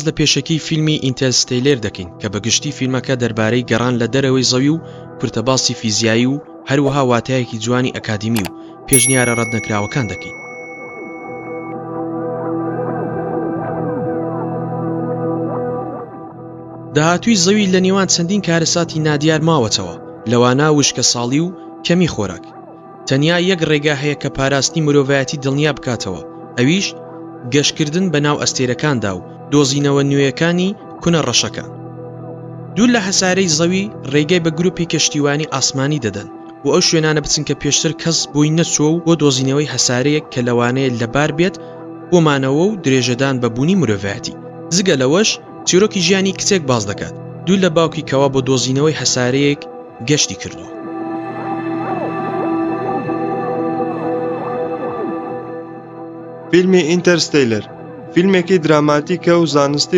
لە پێشەکی فیلمی ئینتەرستێلەر دەکەین کە بە گشتی فیلمەکە دەربارەی گەڕان لە دەرەوەی زەوی و کورتە باسی فیزیایی و هەروەها واتایەکی جوانی ئەکادیمی و پێشنیارە ڕەتنەکراوەکان دەکەین. داهاتووی زەوی لە نێوان چەندین کارەساتی نادیار ماوەتەوە، لەوانە وشکەساڵی و کەمی خۆراک. تەنیا یەک ڕێگا هەیە کە پاراستنی مرۆڤایەتی دڵنیا بکاتەوە، ئەویش گەشتکردن بە ناو ئەستێرەکاندا و دۆزینەوە نوێیەکانی کونە ڕەشەکان. دوور لە هەسارەی زەوی ڕێگای بە گروپی کەشتیوانی ئاسمانی دەدەن بۆ ئەو شوێنانە بچن کە پێشتر کەس بۆی نەچووە و بۆ دۆزینەوەی هەسارەیەک کە لەوانەیە لەبار بێت بۆ مانەوە و درێژەدان بە بوونی مرۆڤایەتی. جگە لەوەش چیرۆکی ژیانی کچێک باس دەکات دوور لە باوکی کەوا بۆ دۆزینەوەی هەسارەیەک گەشتی کردووە. فیلمی ئینتەرستێلەر فیلمێکی دراماتیکە و زانستی.